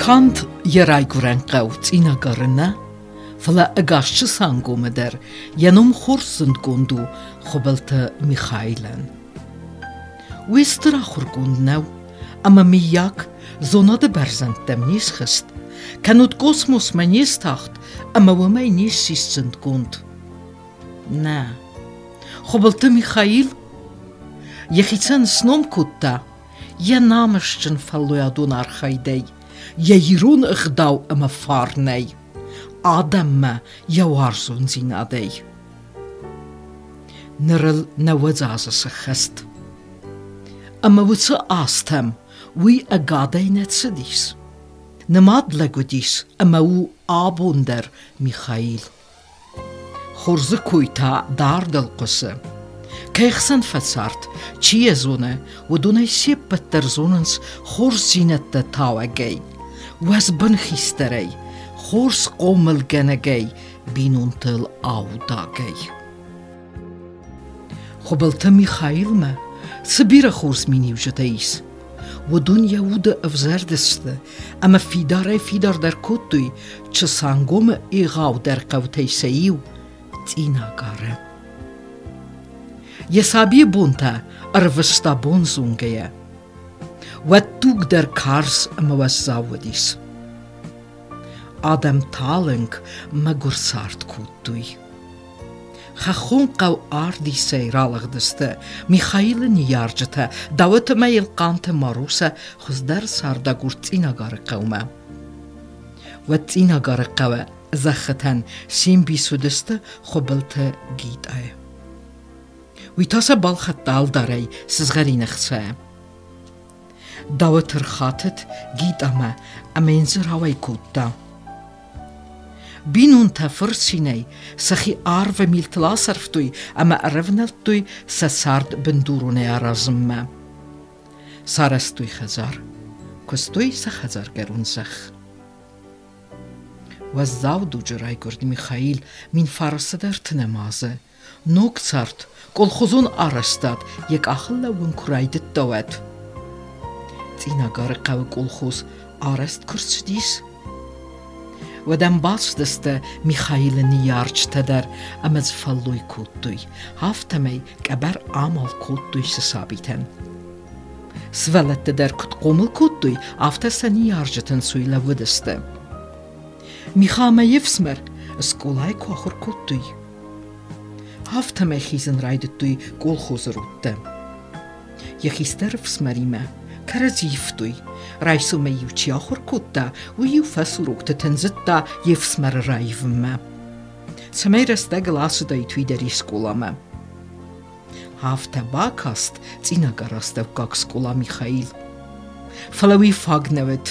Канд йӕ райгуырӕн хъӕу Цъинагары нӕ, фӕлӕ ӕгас Чысангомы дӕр йӕ ном хорз зындгонд у Хуыбылты Михаилӕн. Уый стыр ахуыргонд нӕу, ӕмӕ мыййаг зонады бӕрзӕндтӕм не схызт, кӕннод космосмӕ не стахт ӕмӕ уымӕй не ссис зындгонд. Нӕ. Хуыбылты Михаил йӕхицӕн сном кодта йӕ намысджын фӕллойадон архайдӕй, йӕ ирон ӕгъдау ӕмӕ фарнӕй, адӕммӕ йӕ уарзондзинадӕй. Ныр ыл 90 азы сӕххӕст. Ӕмӕ уыцы азтӕм уый ӕгадӕй нӕ цыдис. Нымад лӕг уыдис ӕмӕ у абон дӕр Михаил. Хорзы кой та дардыл хъуысы. Кӕй хсӕн фӕцард, чи йӕ зоны, уыдонӕй се ппӕт дӕр зонынц хорздзинӕдтӕ тауӕгӕй, уӕзбын хистӕрӕй, хорз хъомылгӕнӕгӕй, бинонтыл аудагӕй. Хуыбылты Михаилмӕ цы бирӕ хорз миниуджытӕ ис, уыдон йӕ уды ӕвзӕрдысты ӕмӕ фидарӕй-фидардӕр кодтой Чысангомы егъаудӕр хъӕутӕй сӕ иу Цъинагары. Йӕ сабийы бонтӕ ӕрвыста бонзонгӕйӕ. Уӕд туг дӕр карз ӕмӕ уӕззау уыдис. Адӕм талынг, мӕгуыр цард кодтой. Хӕххон хъӕу Ардисӕй ралыгъдысты Михаилы ныййарджытӕ Дауыт ӕмӕ Елхъанты Маруся хуыздӕр цардагур Цъинагары хъӕумӕ. Уӕд Цъинагары хъӕуы зӕххытӕн се мбис уыдысты Хуыбылты Гитъайы. Уый та сӕ балхӕдта ӕлдарӕй сызгъӕрин ӕхцайӕ. Дауыт ӕрхатыд Гитъамӕ ӕмӕ йын дзы рауӕй кодта. Бинонтӕ фырцинӕй сӕхи арвы милтыл асӕрфтой ӕмӕ ӕрӕвнӕлдтой сӕ цард бындуронӕй аразынмӕ. Сарӕзтой хӕдзар, куыстой сӕ хӕдзаргӕрон зӕхх. Уӕззау дуджы райгуырд Михаил 1930 азы. Ног цард, колхозон арӕзтад йӕ къахыл лӕууын куы райдыдта, уӕд. Цъинагары хъӕуы колхоз арӕзт куы рцыдис, уӕд ӕм бацыдысты Михаилы ныййарджытӕ дӕр ӕмӕ дзы фӕллой кодтой, афтӕмӕй къӕбӕр амал кодтой сӕ сабитӕн. Сывӕллӕттӕ дӕр куыд хъомыл кодтой, афтӕ сӕ ныййарджытӕн суй лӕууыдысты. Миха ӕмӕ йе фсымӕр скъолайы куы ахуыр кодтой, афтӕмӕй хизын райдыдтой колхозы родтӕ. Йӕ хистӕр ӕфсымӕримӕ кӕрӕдзи ивтой. Райсомӕй-иу чи ахуыр кодта, уый-иу фӕсурокты тындзыдта йе фсымӕры раивынмӕ. Цӕмӕй рӕстӕгыл ацыдаид уый дӕр скъоламӕ. Афтӕ бакаст Цъинагары астӕуккаг скъола Михаил. Фӕлӕ уый фаг нӕ уыд.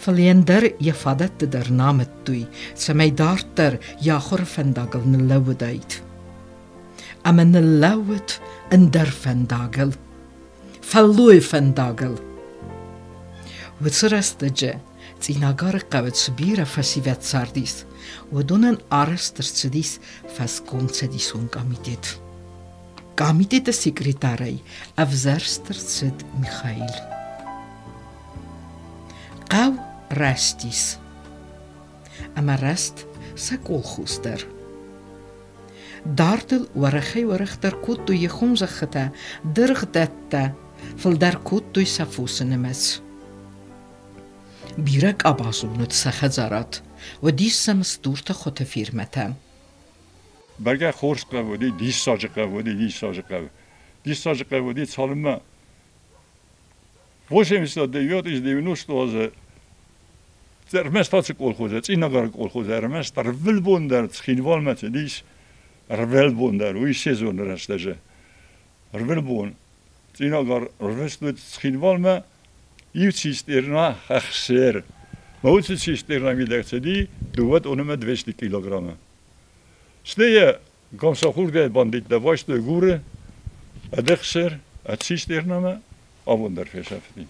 Фӕлӕ ӕндӕр йӕ фадӕтты дӕр нӕ амыдтой, цӕмӕй дарддӕр йӕ ахуыры фӕндагыл ныллӕууыдаид. Ӕмӕ ныллӕууыд ӕндӕр фӕндагыл, фӕллойы фӕндагыл. Уыцы рӕстӕджы Цъинагары хъӕуы цы бирӕ фӕсивӕд цардис, уыдонӕн арӕзт ӕрцыдис фӕскомцӕдисон комитет. Комитеты секретарӕй ӕвзӕрст ӕрцыд Михаил. Хъӕу рӕзтис. Ӕмӕ рӕзт сӕ колхоз дӕр. Дардыл уӕрӕхӕй-уӕрӕхдӕр кодтой йӕ хуымзӕххытӕ, дыргъдӕттӕ, фылдӕр кодтой сӕ фосы нымӕц. Бирӕ къабазон уыд сӕ хӕдзарад, уыдис сӕм стурты хуыты фермӕтӕ. Бӕргӕ хорз хъӕу уыди, диссаджы хъӕу уыди, диссаджы хъӕу. Диссаджы хъӕу уыди, цалынмӕ 89 из 90 азы ӕрмӕст ацы колхозы, Цъинагары колхозы ӕрмӕст ӕрвылбон дӕр Цхинвалмӕ цыдис, ӕрвылбон дӕр, уый сезоны рӕстӕджы. Ӕрвылбон Цъинагар ӕрвыст уыд Цхинвалмӕ иу цистерна ӕхсӕр. Мӕ уыцы цистерна мидӕг цыди дыууӕ тоннӕмӕ 200 килограммы. Стӕй йӕ Гамсахурдиайы бандиттӕ байстой Гуры ӕдыхсӕр ӕд цистернамӕ абон дӕр фесӕфти.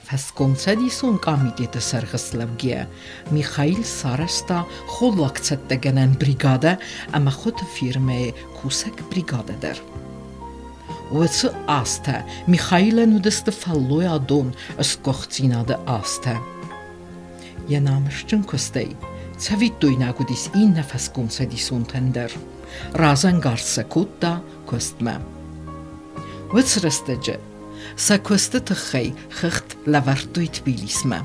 Фӕскомцӕдисон къамитеты сӕргъы слӕугӕйӕ, Михаил сарӕзта холлагцӕттӕгӕнӕн бригадӕ ӕмӕ хуыты фермӕйы кусӕг бригадӕ дӕр. Уыцы азтӕ Михаилӕн уыдысты фӕллойадон сгуыхтдзинады азтӕ. Йӕ намысджын куыстӕй цӕвиттойнаг уыдис иннӕ фӕскомцӕдисонтӕн дӕр. Разӕнгард сӕ кодта куыстмӕ. Уыцы рӕстӕджы сӕ куысты тыххӕй хыгъд лӕвӕрдтой Тбилисмӕ.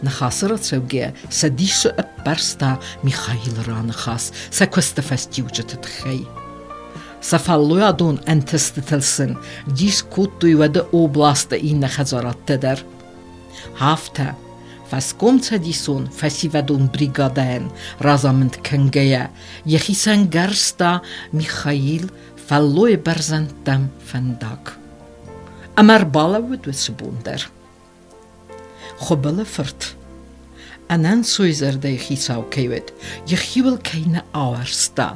Ныхасы рацӕугӕ сӕ дисы ӕппӕрста Михаилы раныхас сӕ куысты фӕстиуджыты тыххӕй. Сӕ фӕллойадон ӕнтыстытыл сын дис кодтой уӕды областы иннӕ хӕдзарадтӕ дӕр. Афтӕ, фӕскомцӕдисон фӕсивӕдон бригадӕйӕн разамынд кӕнгӕйӕ, йӕхицӕн гӕрзта Михаил фӕллойы бӕрзӕндтӕм фӕндаг. Ӕмӕ ӕрбалӕууыд уыцы бон дӕр. Хуыбылы фырт ӕнӕнцой зӕрдӕйы хицау кӕй уыд, йӕхиуыл кӕй нӕ ауӕрста,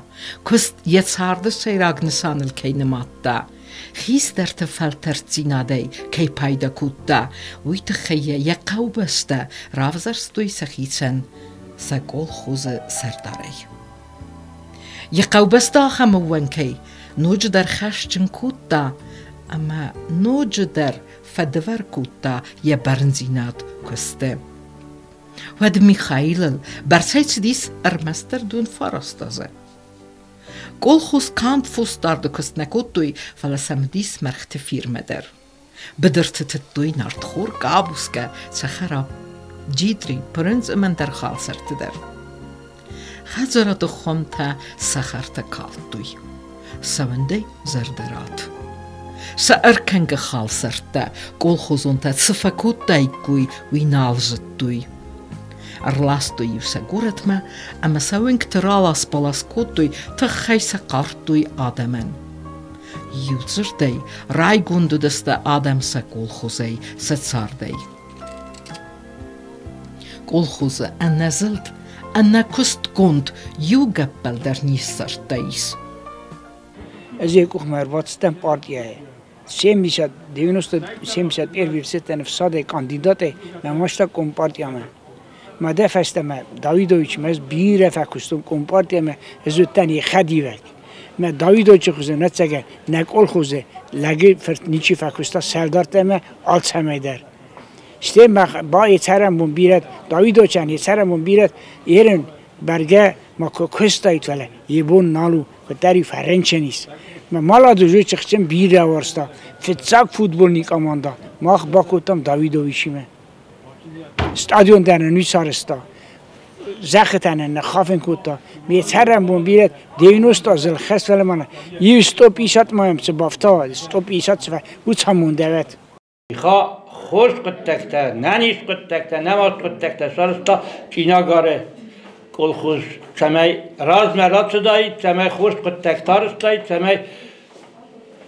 куыст йӕ царды сӕйраг нысаныл кӕй нымадта, хистӕрты фӕлтӕрддзинадӕй кӕй пайда кодта, уый тыххӕй йӕ йӕ хъӕубӕстӕ равзӕрстой сӕхицӕн сӕ колхозы сӕрдарӕй. Йӕ хъӕубӕстӕ ахӕм ӕууӕнкӕй ноджыдӕр хӕсджын кодта ӕмӕ ноджыдӕр фӕдывӕр кодта йӕ бӕрндзинад куысты. Уӕд Михаилыл бӕрцӕй цыдис ӕрмӕстдӕр дон фараст азы. Колхоз канд фосдарды куыст нӕ кодтой, фӕлӕ сӕм уыдис мӕргъты фирмӕ дӕр. Быдырты тыдтой нартхор, къабускӕ, цӕхӕра, джитъри, пырындз ӕмӕ ӕндӕр халсӕртты дӕр. Хӕдзарады хуымтӕ цӕхӕртӕ калдтой. Цӕуындӕй зӕрдӕрад. Сӕ ӕркӕнгӕ халсӕрттӕ колхозонтӕ цы фӕкодтаиккой, уый нал зыдтой. Ӕрластой-иу сӕ горӕтмӕ ӕмӕ сӕ уӕнгты ралас-балас кодтой, тыххӕй сӕ хъардтой адӕмӕн. Иу дзырдӕй, райгонд уыдысты адӕм сӕ колхозӕй, сӕ цардӕй. Колхозы ӕнӕзылд, ӕнӕкуыстгонд иу гӕппӕл дӕр не ссардтаис. Ӕз йӕ къухмӕ ӕрбацыдтӕн партияйы. 70, 90, 71 версиятӕн ӕфсадӕй кандидатӕй мӕ маста компартиямӕ. Мӕ дӕ фӕстӕмӕ Давидовичмӕ ӕз бирӕ фӕкуыстон компартиямӕ, ӕз уыдтӕн йӕ хӕдивӕг. Мӕ Давидовичы хуызӕн ӕцӕгӕй нӕ колхозы лӕги фырт ничи фӕкуыста сӕрдартӕ ӕмӕ алцӕмӕй дӕр. Стӕй мах ба йӕ цӕрӕнбон бирӕ, Давидовичӕн йӕ цӕрӕнбон бирӕ, ерын бӕргӕ ма куы куыстаид, фӕлӕ йӕ бон нал у, куыддӕр-иу фӕрынчын ис. Мӕ маладыз чыхджын бирӕ уарзта. Фыццаг футбольный команда мах бакодтам Давидовичимӕ. Стадион дӕр нын уый сарӕзта. Зӕххытӕ нын ныххафын кодта. Ме цӕрӕнбон бирӕ 90 азыл хӕс фӕлӕ иу 150 ма йӕм цы бафта, 150 цы уыцы Миха хорз хъуыддӕгтӕ, нӕниз хъуыддӕгтӕ, нӕмаст хъуыддӕгтӕ сарӕзта Цъинагары колхоз, цӕмӕй размӕ рацыдаид, цӕмӕй хорз хъуыддӕгтӕ арӕзтаид, цӕмӕй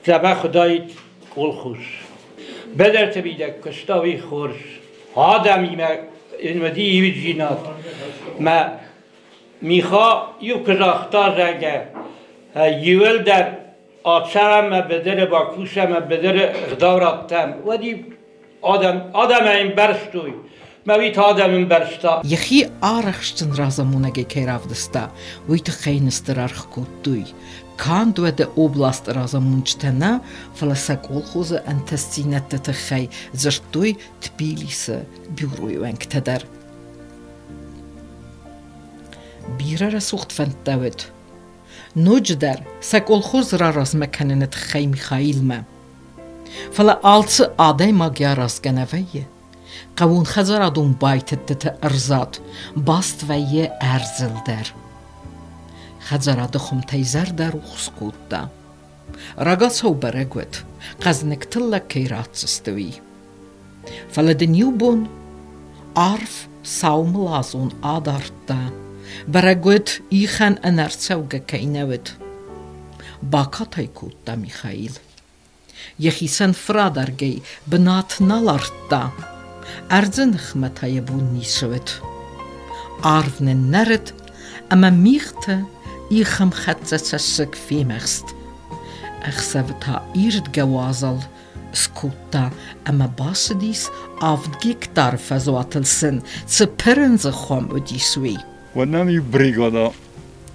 дзӕбӕх уыдаид колхоз. Бӕдӕрты мидӕг куыста уый хорз. Адӕмимӕ йын уыди ивддзинад. Мӕ Миха иу куы загъта, зӕгъгӕ, иуӕлдӕр ацӕрӕм ӕмӕ быдыры бакусӕм ӕмӕ быдыры ӕгъдау раттӕм, уӕд-иу адӕм, адӕмӕй ӕмбӕрстой. Мӕ уый та адӕм ӕмбӕрста. Йӕхи арӕхстджын разамонӕгӕй кӕй равдыста, уый тыххӕй йын стыр аргъ кодтой. Канд уӕды областы разамонджытӕ нӕ, фӕлӕ сӕ колхозы ӕнтыстдзинӕдты тыххӕй дзырдтой Тбилисы бюройы уӕнгтӕ дӕр. Бирӕ рӕсугъд фӕндтӕ уыд. Ноджыдӕр сӕ колхоз раразмӕ кӕныны тыххӕй Михаилмӕ. Фӕлӕ алцы адӕймаг йӕ аразгӕ нӕ вӕййы. Хъӕууонхӕдзарадон байтыдтыты ӕрзад баст вӕййы ӕрдзыл дӕр. Хӕдзарады хуымтӕй зӕрдӕ рухс кодта. Рагацау бӕрӕг уыд, къӕдзныг тыллӕг кӕй ратдзысты, уый. Фӕлӕ дын иу бон арф сау мылазон адардта, бӕрӕг уыд, ихӕн ӕнӕрцӕугӕ кӕй нӕ уыд. Бакатай кодта Михаил. Йӕхицӕн фырадӕргӕй бынат нал ардта. Ӕрдзы ныхмӕ та йӕ бон ницы уыд. Арв ныннӕрыд ӕмӕ мигъты ихӕмхӕццӕ цӕссыг фемӕхст. Ӕхсӕвы та ирдгӕ уазал скодта ӕмӕ бацыдис авд гектары фӕзуатыл сын цы пырындзы хуым уыдис, уый. Уӕд нӕм иу бригада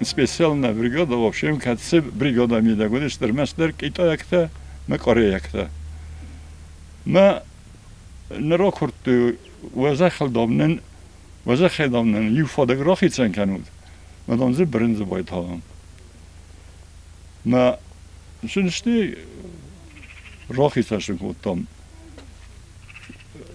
Специальная бригада, в общем, кӕцы бригада мидӕг уыдысты ӕрмӕстдӕр китайӕгтӕ мӕ корейӕгтӕ. Мӕ ныр акуырдтой, уӕ зӕххыл, дам, нын, уӕ зӕххӕй, дам, нын иу фадыг рахицӕн кӕнут, мӕ, дам, дзы бырындзы байтауӕм. Мӕ сын стӕй рахицӕн сын кодтам.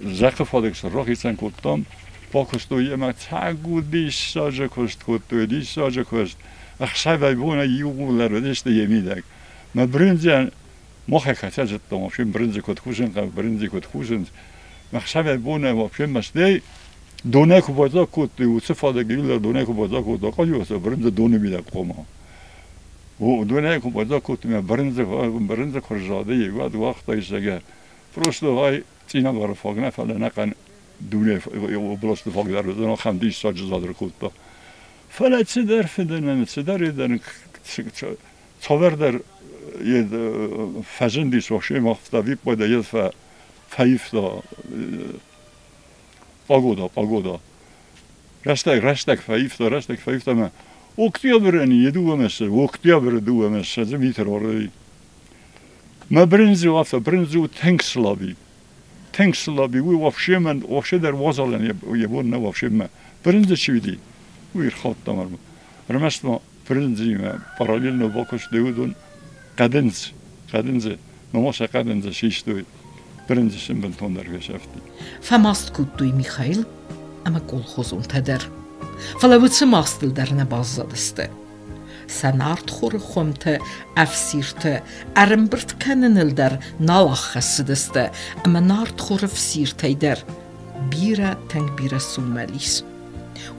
Зӕххы фадыг сын рахицӕн кодтам, бакуыстой ӕмӕ цӕгу диссаджы куыст кодтой, диссаджы куыст. Ӕхсӕвӕй-бонӕй иууылдӕр уыдысты йӕ мидӕг. Мӕ брындзӕн махӕй хотя зыдтам, вообще брындзы куыд кусын хъӕуы, брындзы куыд кусынц. Ӕхсӕвӕй-бонӕй вообще мӕстӕй донӕй куы байдзаг кодтой, уыцы фадыг иууылдӕр донӕй куы байдзаг кодтой, къалиуы брындзы доны мидӕг хъуамӕ. Донӕй куы байдзаг кодтой, мӕ брындзы, брындзы куы рзады, уӕд уагъта зӕгӕ. Просто гъай Цъинагары фаг нӕ, фӕлӕ ӕнӕхъӕн дунейы областы фаг дӕр уыдзӕн, ахӕм диссаджы зад ӕркодта. Фӕлӕ цыдӕр фыдӕнӕн, цыдӕр едӕн, цавӕрдӕр фӕзындис вообще афтӕ ӕвиппайды йед фӕивта погода, погода. Рӕстӕг, рӕстӕг фӕивта, рӕстӕг фӕивта ӕмӕ октябрӕн йе дыууӕ октябры дыууӕ ссӕдзы метр уарыди. Мӕ брындз у афтӕ, брындз у тынг слаби. Тынг слаби, уый вообще мӕн, вообще дӕр уазалӕн йӕ бон нӕ вообще мӕ. Брындзы чи уыди, уый ӕрхаудта мӕнмӕ. Ӕрмӕст ма брындзимӕ параллельно бакуыстой уыдон хъӕдындз, хъӕдындзы, ма сӕ хъӕдындзы систой, брындзы сын бынтондӕр фесӕфти. Фӕмаст кодтой Михаил ӕмӕ колхозонтӕ дӕр. Фӕлӕ уыцы мастыл дӕр нӕ баззадысты. Сӕ нартхоры хуымты ӕфсиртӕ ӕрӕмбырд кӕныныл дӕр нал аххӕссыдысты ӕмӕ нартхоры фсиртӕй дӕр бирӕ, тынг бирӕ суммӕл ис.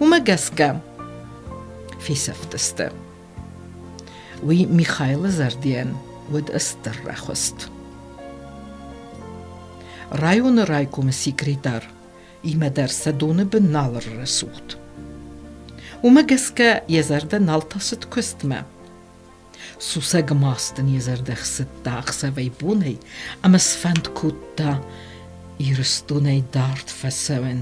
Уымӕ гӕсгӕ фесӕфтысты. Уый Михайлы зӕрдийӕн уыд стыр рӕхуыст. Районы райкомы секретар имӕ дӕр сӕ доны бын нал ӕррӕсугъд. Уымӕ гӕсгӕ йӕ зӕрдӕ нал тасыд куыстмӕ. Сусӕг маст ын йӕ зӕрдӕ хсыдта ӕхсӕвӕй-бонӕй ӕмӕ сфӕнд кодта Ирыстонӕй дард фӕцӕуын.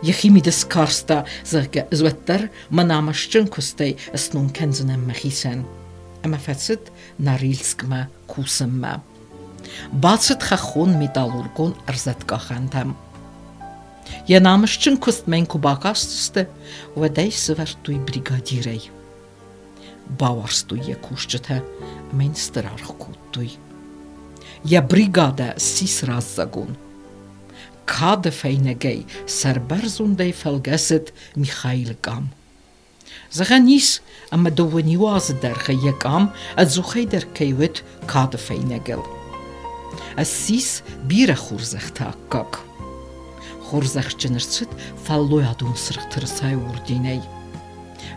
Йӕхимид скарста, зӕгъгӕ, ӕз уӕддӕр мӕ намысджын куыстӕй сном кӕндзынӕн мӕхицӕн. Ӕмӕ фӕцыд Норильскмӕ кусынмӕ. Бацыд хӕххон металлургон ӕрзӕткъахӕнтӕм. Йӕ намысджын куыстмӕ йын куы бакастысты, уӕд ӕй сӕвӕрдтой бригадирӕй. Бауарзтой йӕ кусджытӕ ӕмӕ йын стыр аргъ кодтой. Йӕ бригадӕ ссис раззагон. Кады фӕйнӕгӕй сӕрбӕрзондӕй фӕлгӕсыд Михаилы къам. Зӕгъӕн ис, ӕмӕ дыууӕ азы дӕргъы йӕ къам ӕдзухӕй дӕр кӕй уыд кады фӕйнӕгыл. Ссис бирӕ хорзӕхты аккаг. Хорзӕхджын ӕрцыд фӕллойадон Сырх Тырысайы орденӕй,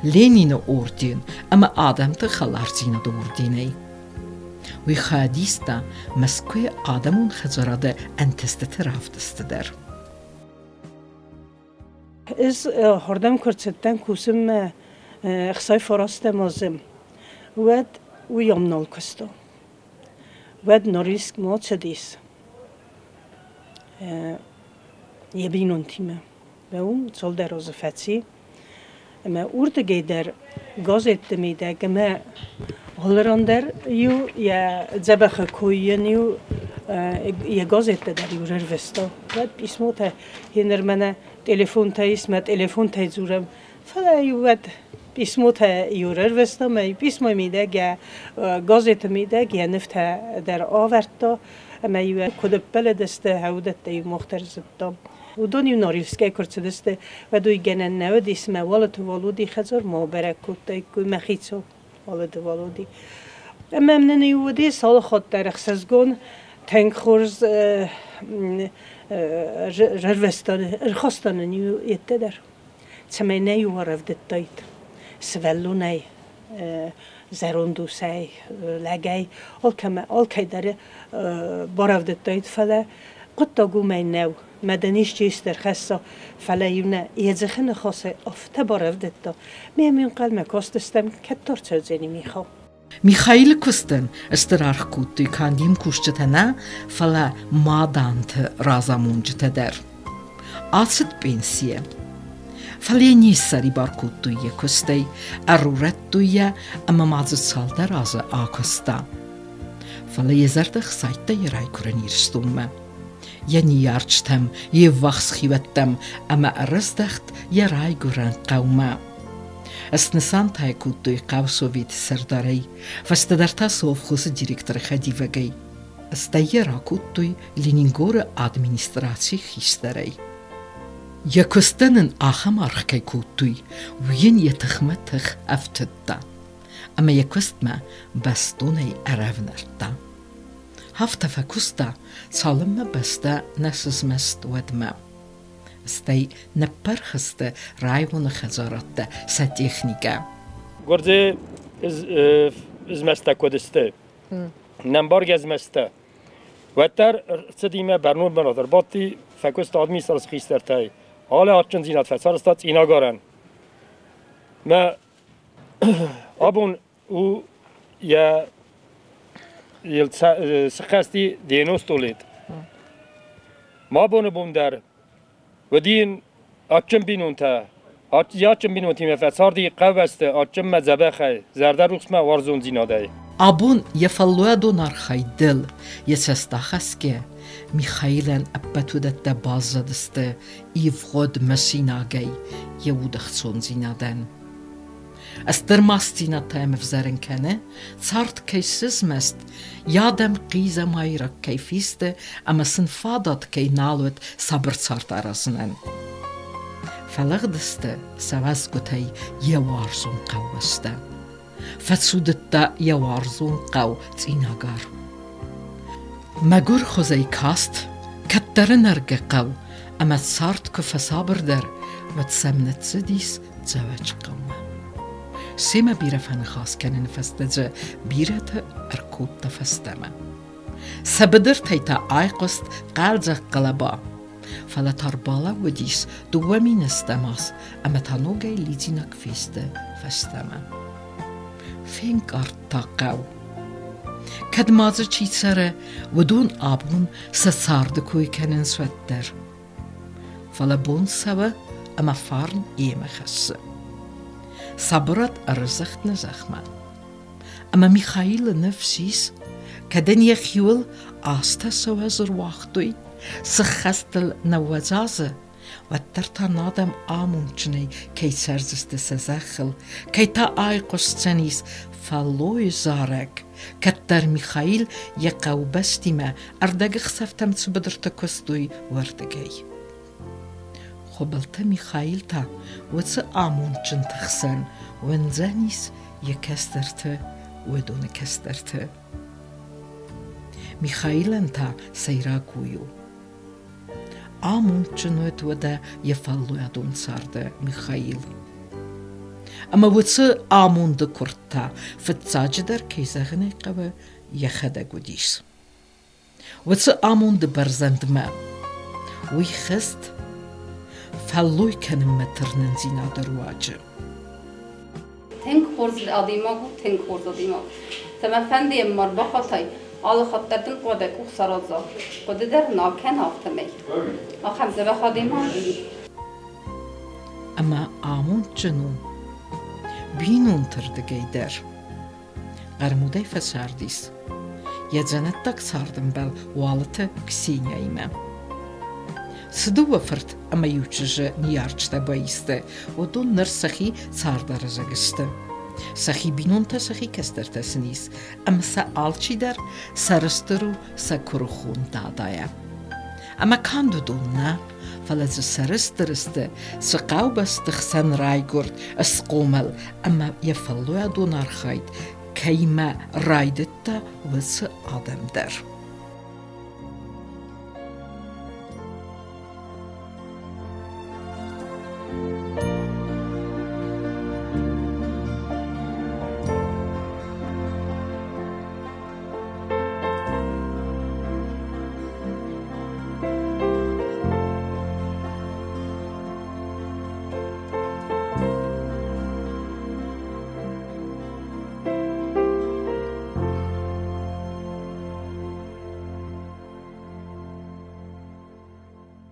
Ленины орден ӕмӕ Адӕмты хӕлардзинады орденӕй. Уый хайадиста Мӕскуыйы адӕмон хӕдзарады ӕнтыстыты равдысты дӕр. Ӕз хордӕм куы рцыдтӕн кусынмӕ ӕхсай фарастӕм азы, уӕд уый ам нал куыста. Уӕд Норильск ма цыдис йӕ бинонтимӕ. Уым цалдӕр азы фӕци. Ӕмӕ уырдыгӕй дӕр газетты мидӕг ӕмӕ алыран дӕр иу йӕ дзӕбӕхы кой йын-иу йӕ газеттӕ дӕр-иу рарвыста. Уӕд писмотӕ еныр мӕнӕ телефонтӕ ис, мӕ телефонтӕй дзурӕм. Фӕлӕ-иу уӕд писмотӕ иу рарвыста, мӕ писмо мидӕг йӕ газеты мидӕг йӕ нывтӕ дӕр авӕрдта ӕмӕ-иу куыд ӕппӕлыдысты, уыдӕттӕ-иу мах дӕр зыдтам. Уыдон-иу Норильскӕй куы рцыдысты, уӕд уый гӕнӕн нӕ уыдис, мӕ Уалыты Валоди хӕдзар ма бӕрӕг кодтаиккой мӕ хицау Уалыты Валоди. Ӕмӕ нын-иу уыдис алы хатт дӕр ӕхсызгон, тынг хорз рарвыста, ӕрхаста нын-иу йедтӕ дӕр, цӕмӕй нӕ-иу арӕвдыдтаид сывӕллонӕй, зӕронд усӕй, лӕгӕй, алкӕмӕ, алкӕй дӕр барӕвдыдтаид, фӕлӕ хъуыддаг уымӕй нӕу. Мӕ дын исчи исты ӕрхӕсса, фӕлӕ-иу нӕ йӕ дзыхы ныхасӕй афтӕ барӕвдыдта, ме ме нхъӕлмӕ кастыстӕм, кӕд ӕрцӕудзӕни Михал. Михаилы куыстӕн стыр аргъ кодтой канд йе мкусджытӕ нӕ, фӕлӕ маданты разамонджытӕ дӕр. Ацыд пенсийӕ. Фӕлӕ йӕ не ссӕрибар кодтой йӕ куыстӕй, ӕрурӕдтой йӕ ӕмӕ ма дзы цалдӕр азы акуыста. Фӕлӕ йӕ зӕрдӕ хсайдта йӕ райгуырӕн Ирыстонмӕ. Йӕ ныййарджытӕм, йе ввахс хиуӕттӕм ӕмӕ ӕрыздӕхт йӕ райгуырӕн хъӕумӕ. Снысан та йӕ кодтой хъӕусоветы сӕрдарӕй, фӕстӕдӕр та совхозы директоры хӕдивӕгӕй. Стӕй йӕ ракодтой Ленингоры администрацийы хистӕрӕй. Йӕ куыстӕн ын ахӕм аргъ кӕй кодтой, уый йын йӕ тыхмӕ тых ӕфтыдта ӕмӕ йӕ куыстмӕ бӕстонӕй ӕрӕвнӕлдта. Афтӕ фӕкуыста, цалынмӕ бӕстӕ нӕ сызмӕст, уӕдмӕ. Стӕй ныппырх сты районы хӕдзарадтӕ, сӕ техникӕ. Гуырдзы змӕстӕ куыд сты? Нӕмбаргӕ змӕстӕ. Уӕддӕр ӕрцыди мӕ бӕрнон бынат ӕрбадти, фӕкуыста администрацийы хистӕртӕй. Алы адджындзинад фӕцарӕзта Цъинагарӕн. Мӕ абон у йӕ сыххӕсти 90 лет. Ма боны бон дӕр уыди йын адджын бинонтӕ, адджын бинонтимӕ фӕцарди хъӕубӕсты адджынмӕ дзӕбӕхӕй, зӕрдӕрухсмӕ уарзондзинадӕй. Абон йӕ фӕллойадон архайдыл йӕ цӕст ахӕсгӕ, Михаилӕн ӕппӕт уыдӕттӕ баззадысты ивгъуыд мысинагӕй йӕ удӕхцондзинадӕн. Стыр мастдзинад та йӕм ӕвзӕрын кӕны, цард кӕй сызмӕст, йӕ адӕм хъизӕмайраг кӕй фесты ӕмӕ сын фадат кӕй нал уыд сабыр цард аразынӕн. Фӕлыгъдысты сӕ уӕзгуытӕй йӕ уарзон хъӕубӕстӕ. Фӕцудыдта йӕ уарзон хъӕу Цъинагар. Мӕгуырхуызӕй каст кӕддӕры нӕргӕ хъӕу ӕмӕ цард куы фӕсабырдӕр, уӕд сӕм ныццыдис Дзӕуӕджыхъӕумӕ. Семӕ бирӕ фӕныхас кӕныны фӕстӕ дзы бирӕты ӕркодта фӕстӕмӕ. Сӕ быдыртӕй та айхъуыст хъӕлдзӕг хъӕлӕба. Фӕлӕ та рбалӕууыдис 2000 ӕстӕм аз ӕмӕ та ногӕй лидзинаг фесты фӕстӕмӕ. Фенкъардта хъӕу. Кӕд ма дзы чи цӕры, уыдон абон сӕ царды кой кӕнынц уӕддӕр. Фӕлӕ бон цӕуы ӕмӕ фарн йемӕ хӕссы. Сабырад ӕрыздӕхт нӕ зӕхмӕ. Ӕмӕ Михаилы ныфс ис, кӕд ын йӕхиуыл азтӕ сӕ уӕз ӕруагътой, сыххӕст ыл 90 азы, уӕддӕр та адӕм амондджынӕй кӕй цӕрдзысты сӕ зӕххыл, кӕй та айхъуысдзӕнис фӕллойы зарӕг, кӕддӕр Михаил йӕ хъӕубӕстимӕ ӕрдӕгӕхсӕвтӕм цы быдырты куыстой, уырдыгӕй. Хуыбылты Михаил та уыцы амондджынты хсӕн уындзӕнис йӕ кӕстӕрты, уыдоны кӕстӕрты. Михаилӕн та сӕйраг уый у. Амондджын уӕд уӕдӕ йӕ фӕллойадон царды Михаил. Ӕмӕ уыцы амонды куырд та фыццаджыдӕр, кӕй зӕгъын ӕй хъӕуы, йӕхӕдӕг уыдис. Уыцы амонды бӕрзӕндмӕ уый хызт фӕллой кӕнынмӕ тырнындзинады руаджы. Тынг хорз адӕймаг у, тынг хорз адӕймаг. Цӕмӕ фӕнды йӕм ма рбахатай, алы хатт дӕр дын хъуамӕ дӕ къух сараза. Хъуыды дӕр нал кӕн афтӕмӕй. Ахӕм дзӕбӕх адӕймаг у. Ӕмӕ амондджын у бинонты рдыгӕй дӕр. Хъӕрмудӕй фӕцардис йӕ дзӕнӕттаг цардӕмбал Уалыты Ксенияимӕ. Цы дыууӕ фырт ӕмӕ иу чызджы ныййарджытӕ баисты, уыдон ныр сӕхи цардаразӕг сты. Сӕхи бинонтӕ, сӕхи кӕстӕртӕ сын ис, ӕмӕ сӕ алчидӕр сӕрыстыр у сӕ куырыхон дадайӕ. Ӕмӕ канд уыдон нӕ, фӕлӕ дзы сӕрыстыр сты, цы хъӕубӕсты хсӕн райгуырд, схъомыл ӕмӕ йӕ фӕллойадон архайд кӕимӕ райдыдта, уыцы адӕм дӕр.